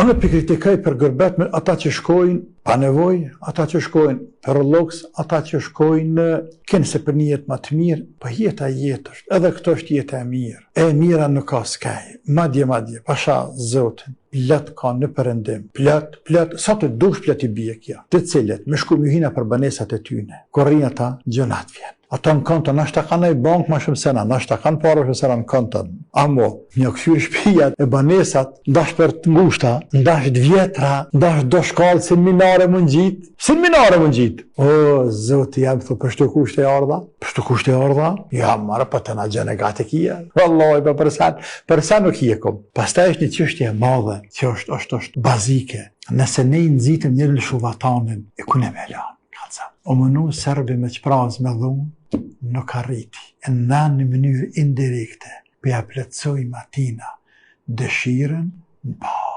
Unë po i kritikoj për gurbet me ata që shkojnë pa nevojë, ata që shkojnë për luks, ata që shkojnë kinse për një jetë ma të mirë, po jeta jetë është, edhe këtu është jeta e mirë. E mira nuk ka skaj, madje madje, pasha zotin, plot ka në perëndim, plot, plot, sa të dush plot i bie kjo, të cilët, me shku me hi nëpër banesat e tyne, ku rrinë ata, gjynah t'vjen. Ata në konto, nashta kanë në bankë ma shumë se na, nashta kanë pare shumë se na në konto. Amo, me kqyr shpijat e banesat, ndash për të ngushta, ndash të vjetra, ndash do shkallë si në minare m'u ngjit, si në minare m'u ngjit. O, zoti jem, thu, për shtu kushte e ardha? Për shtu kushte e ardha? Ja, marë, po të na gjënë e gati kije. Vallaj, po për sen, për sen nuk je kom. Pastaj është një çështje e madhe, që është, është, është bazike. Nëse ne i nxitëm njerëzit me lëshu vatanin, e ku ne me lanë? Kalca. U munu serbi me qpraz me dhunë, nuk arriti. E na në mënyrë indirekte, po ja plotësojmë atina dëshirën në pare.